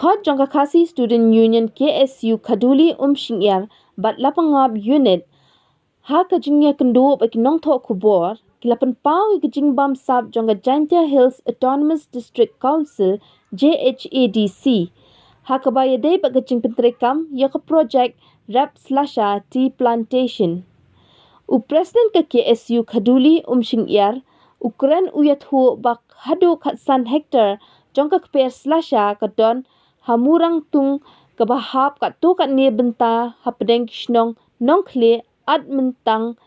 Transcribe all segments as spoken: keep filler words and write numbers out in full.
Pat jong ka Khasi Student Union K S U Khaduli Umshingiar bad Lapangap Unit, ha ka jingïakynduh bad ki nongthoh khubor, ki la pynpaw ïa ka jingbamsap jong ka Jaintia Hills Autonomous District Council, J H A D C, ha kaba ïadei bad ka jingpyntreikam ïa ka projek rep slasha tea plantation. U President ka K S U Khaduli Umshingiar u kren u ïathuh ba haduh khatsan hektar jong ka kper slasha ka don ha Murangtung, kaba hap katto katne bynta hapdeng ki shnong Nongkhlieh, Ardmyntang,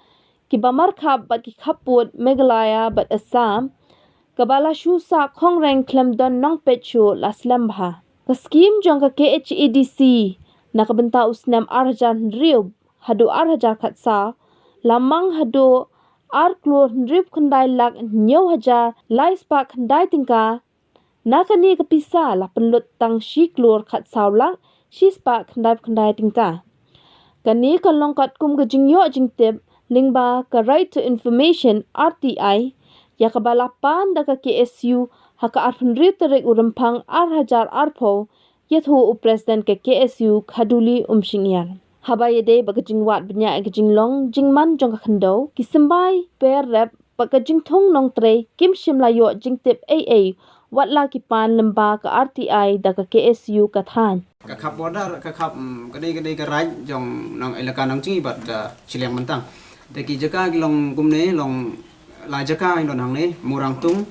kiba markhap bad ki khappud Meghalaya bad Assam, kaba la shu sah khongreng khlem don nongpeit shuh la slem bha. Ka skim jong ka K H A D C na ka bynta u snem ar hajar hynriew haduh ar hajar khatsaw la mang haduh ar klur hynriewphew khyndai lak hynñiew hajar lai spah khyndai tyngka. Na kane ka pisa la pynlut tang shi klur khatsaw lak shi spah khyndaiphew khyndai tyngka. Kane ka long katkum ka jingïoh jingtip lyngba ka Right to Information, R T I, ïa kaba la pan da ka K S U ha ka arphew hynriew tarik u Rymphang ar hajar arphew, ïathuh u President ka K S U Khaduli Umshingiar. Haba ïadei bad ka jingwad bniah ïa ka jinglong jingman jong ka khyndew, ki symbai per rep bad ka jingthung nongtrei kim shym la ïoh jingtip ei ei, wat la ki pan lyngba ka R T I da ka K S U ka thaiñ. Ka khap border, ka khap, mm, ka dei, ka dei ka raid jong nong elaka Nongjngi bad, uh, Shilliang Myntang. Te ki jaka ki long kumne, long lai jaka ki don hangne, Murangtung,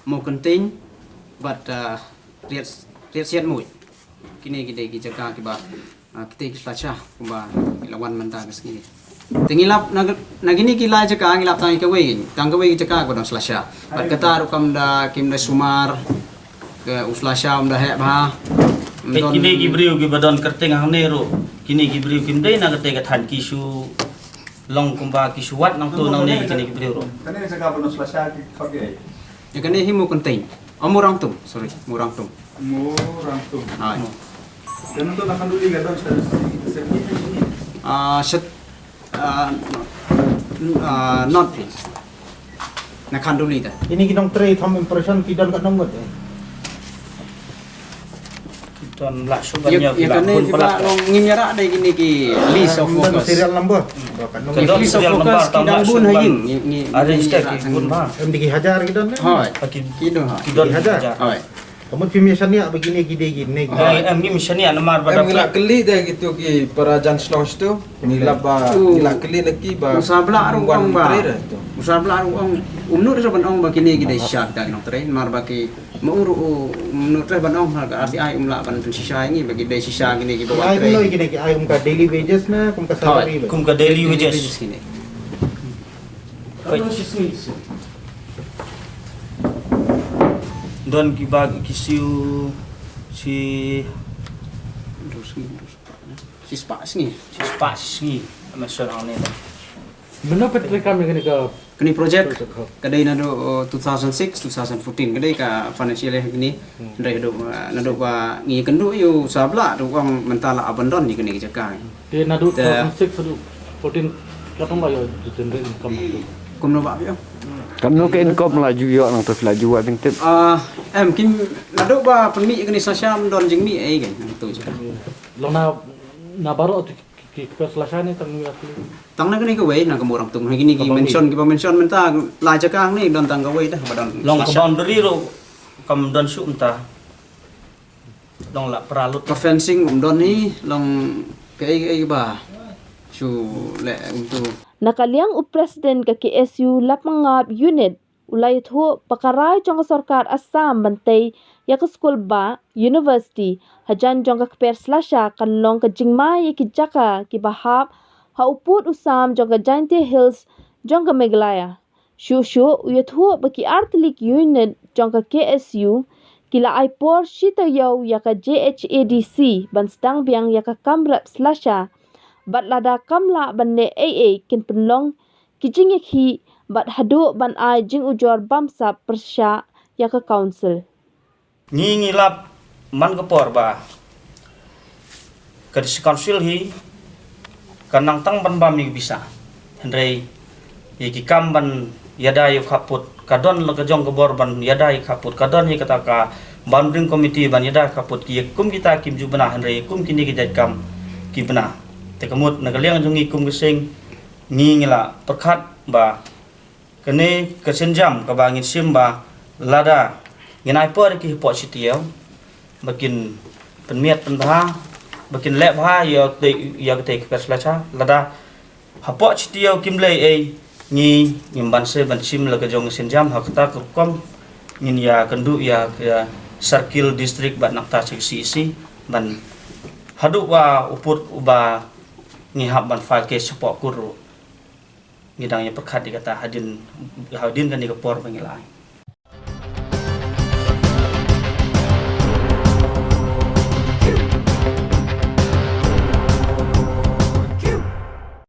Mawkyntein bad, uh, Riat, Riat Siatmuid. Kine ki dei ki jaka kiba, uh, kita ki slasha kumba ki la wan mynta ka sngi. Te ngi lap na, na kine ki lai jaka ngi lap tang kawei, tang kawei ki jaka ka don slasha. Bad kata ruh kam da, kim da sumar, ka u slasha um da heh bha. Peit kine ki briew kiba don kyrteng hangne ruh, kine ki briew kim dei na kata ka thaiñ, ki shu long kumba ki shu wad nangto nangne kine ki briew ruh. Kane jaka ba don slasha ki khot ki ei? Ïa kane hi Mawkyntein. Oh, Murangtung, sorry, Murangtung. Murangtung. Hai. Te nangto na Khanduli ka don sha, sha, sha, ah, sha, ah, no. Ah, not phi. Na Khanduli te. Kine ki nongtrei thom impression ki don katno ngut, eh? Ki don lah shu ban ïa, ïa kane ki ba long ngim ïarah da kine ki list of workers. Serial number. Ki list of workers ki dang bun ha ïing. Ngi, ngi, ngi ïarah ki bun ba. Em, di ki hajar ki don, eh? Hoi. Ki don. Ki don hajar. Hoi. Ka mut phim ïa shaniah ba kine ki dei kine ki. Em, ngim shaniah namar ba ngi la kylli da kito ki para jan shnong shito. Ngi la ba, ngi la kylli na ki ba. U Sabla ruh ong ba. U Sabla ruh ong. Um nud ruh ban ong ba kine ki dei shisha kita ki nongtrei. Namar ba ki ma u ruh um nud ruh ban ong ha ka R T I um lah ban pynshisha ïa ngi ba ki dei shisha kine ki ba wan trei. Ai kumno kine ki ai, kum ka daily wages ne kum ka salary? Kum ka daily wages. Kine. Don kiba ki siew shi, shispah sngi. Shispah sngi. Mynno phi treikam ïa kane ka, kane project? Ka dei naduh, uh, two thousand six, two thousand fourteen, ka dei ka financial year kane. Hynrei haduh, uh, naduh ba ngi ïakynduh ïa u Sabla ruh u ong mynta la abandon ïa kane ka jaka. Te naduh two thousand six haduh fourteen katno ba ïoh generate income? Kumno ba ïoh? Katno ka income la ju ïoh nangto phi la ju wad jingtip? Ah, em, kim, naduh ba pynmih ïa kane slasha ym don jingmih ei kane nangto jaka. Long na, na baroh to ki, ki, ki kper slasha ne tang ïa ki? Tang na kane kawei na ka Murangtung, na kine ki mention, kiba mention mynta la jaka hangne don tang kawei dah ba don. Long ka boundary ruh kam don shuh mynta. Long la pra lut. Ka fencing um don hi, long kaei kaei ba shu leh kumto. Na ka liang u President ka K S U Lapangap Unit u la ïathuh ba ka rai jong ka sorkar Assam ban tei ïa ka skul ba university hajan jong ka kper slasha kan long ka jingma ïa ki jaka kiba hap ha u pud u sam jong ka Jaintia Hills jong ka Meghalaya. Shuh shuh u ïathuh ba ki artylli ki unit jong ka K S U ki la ai por shi taïew ïa ka J H A D C ban sdang biang ïa ka kam rep slasha, bad lada kam lah ban leh ei ei kin pynlong ki jingïakhih bad haduh ban ai jingujor bamsap pyrshah ïa ka council. Ngi ngi lap man ka por ba ka District Council hi ka nang tang ban bam ïa ka pisa. Hynrei ïa ki kam ban ïada ïa u khappud ka don la ka jong ka bor ban ïada ïa u khappud, ka don ïa kata ka Boundary committee ban ïada ka put ki kum kita kim ju bna hynrei kum kine ki jait kam ki bna. Te ka mut na ka liang jong ngi kum ka seng ngi ngi la pyrkhat ba kane ka sienjam kaba ngin shim ba lada ngin ai por ki hapoh shi taïew ba kin pynmiat pynbha ba kin leh bha ïa te ïa ka te ka pes la cha lada hapoh shi taïew kim leh ei ngi ngim ban se ban shim la ka jong ka sienjam ha kata ka rukom ngin ïa kynduh ïa ka circle district bad nangta C C ban haduh ba u put uba ngi hap ban file case shapoh kur ruh. Ngi dang ïa pyrkhat ïa kata hadien hadien kane ka por ba ngi la ai.